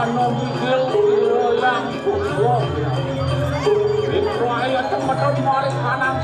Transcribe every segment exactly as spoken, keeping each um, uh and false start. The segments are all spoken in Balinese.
Nobigil yang kukuh. Itu ayat teman-teman mari kanan.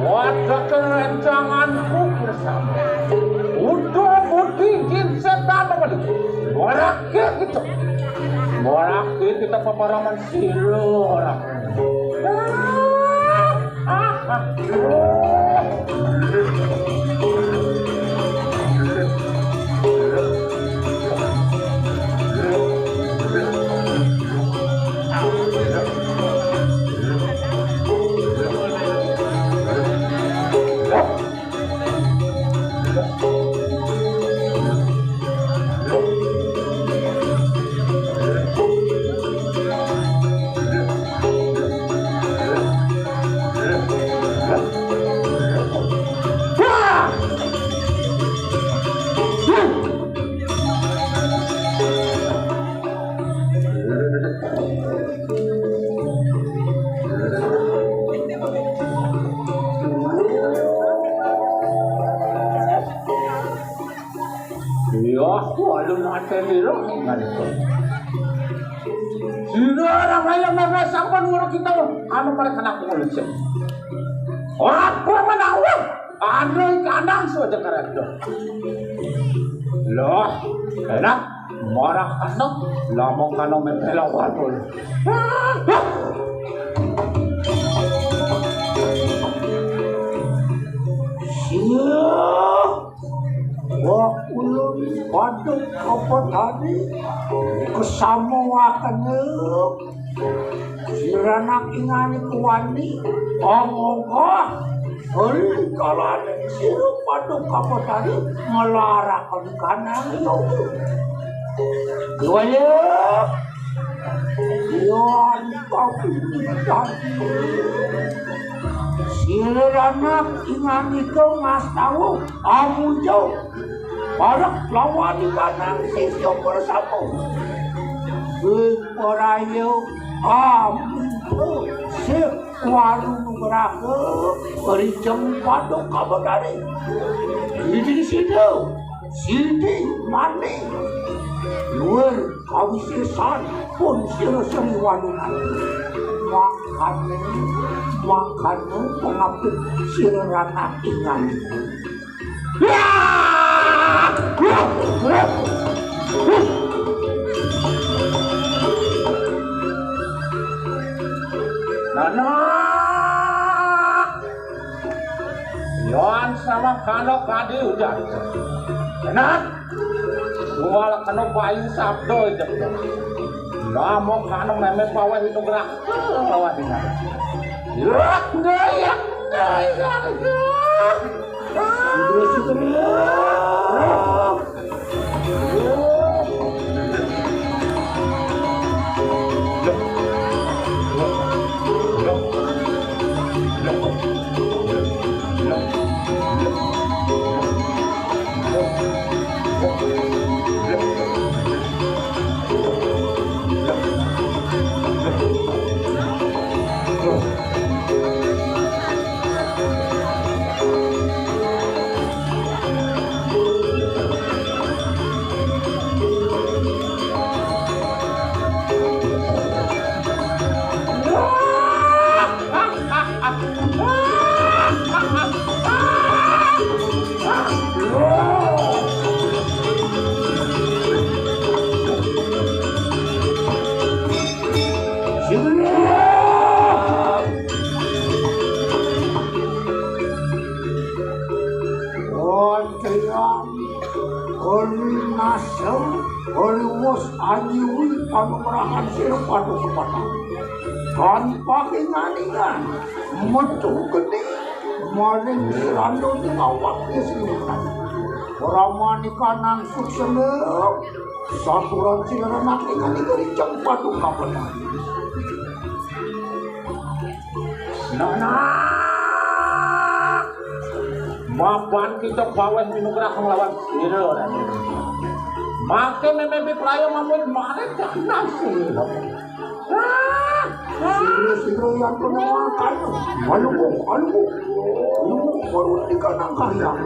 Wadah kerencanganku bersama. Udah budi jin setan apa nih? Morakke kita. Morakke kita paparaman sira ora. Iya, aku alun mateni lho. Sira ora kaya memes sampun ngono kita lho. Anu mereka nak ngulis. Ora apa menawa. Anu kandang saja kerja. Loh, enak. Marah anak. Lama kana mepela waduh. Iya. Wah, ulun padung apa tadi? Kesamuaken. Siranak ingani kuwani. Ongongkah. Hei, kalane sira padung apa tadi? Ngelaraken kanang. Wayah. Yon kopi. Siranak ingani ke mas tahu. Amujo. Parek lawan kanang sisya bersama. Sing ora yo am sing waru nugraha rijeng padha kabetare. Sidi sida, sidi mani. Luwur kawisesan pun sira seri walunan. Makane, makane pengapit sira ranah ingan. Nana. Yon sama kano kadi ujar. Enak. Suwal kano payu sabdo itu. Namo kano meme paweh itu gerak. Paweh ini. Yak, yak, yak, yak. Anyuwi panugrahan sira Paduka Batara. Tanpa kinganingan, metu geni maring srandane awake sira. Ora manika nang suksema, saturan sira nang ing ing ing Paduka Batara. Nah, nah. Mapan kita baweh minugrah nglawan sira, Raden. Mangke meme praya mamut malih nang sira. Ah, ah. Sira, sira yang kena makan. Ayo, ayo. Ayo, baru tiga nang kandang.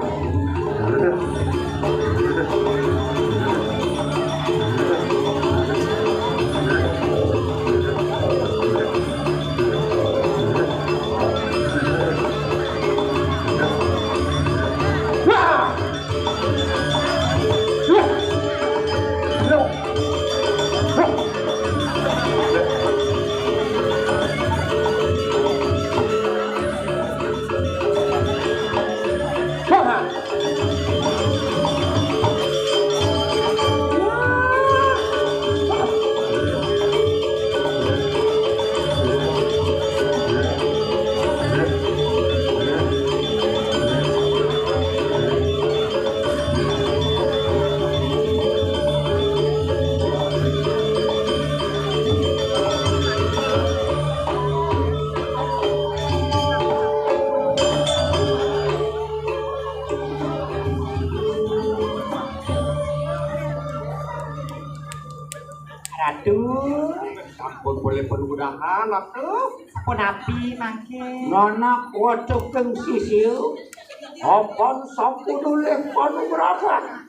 Ratu. Sampun boleh penudahan, Ratu. Sampun api mangke. Nanak waduh keng sisiu. Apan sampun oleh panugrahan.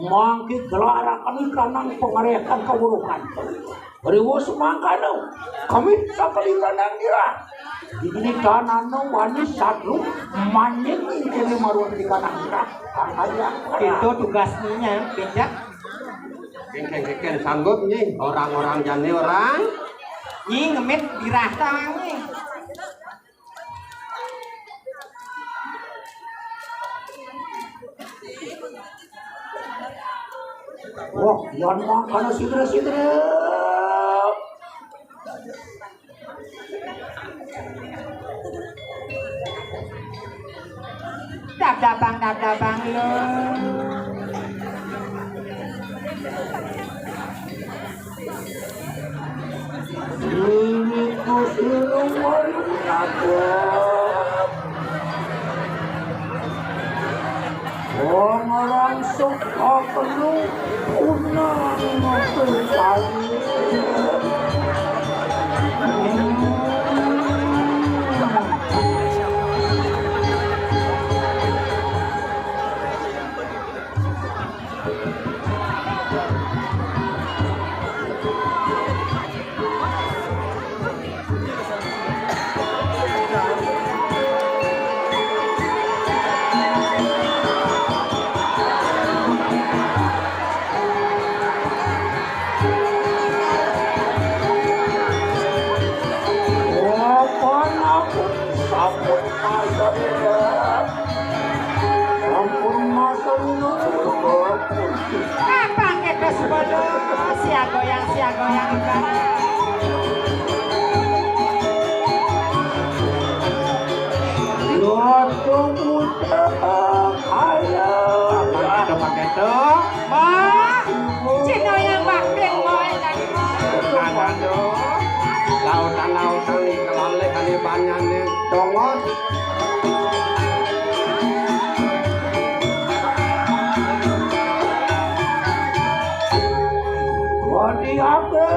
Mangke gelaraken kanang pangarekan kawuruhan. Riwus mangkana, kami sakali kanang dira. Dini tanana wani sadru maning ing kene maruan di kanang dira. Itu tugasnya, becak. Kengkeng-kengkeng sanggup, Nyi. Orang-orang jani orang. Nyi ngemit dirah tawang, Nyi. Wah, yan mangkana sidra-sidra. Dab-dabang, dab-dabang, lho. Ini kusirung walu ngadep. Wong langsung kakelu unang ngopi tadi. Sampun matur, sampun matur nuwun. Kapan kita sebelum siagoyang, siagoyang ibarat. Lotong utek ayam. Kapan kita, Pak Keto? Mbak, Cina yang bakti, Mbak, yang tadi, Mbak. Nah, aduh. Lautan-lautan nih, kelalek kali banyaknya. Dongot. Wadi apa?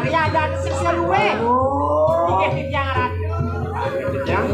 Ya ada sing luwe. Iki yang aran. Yang?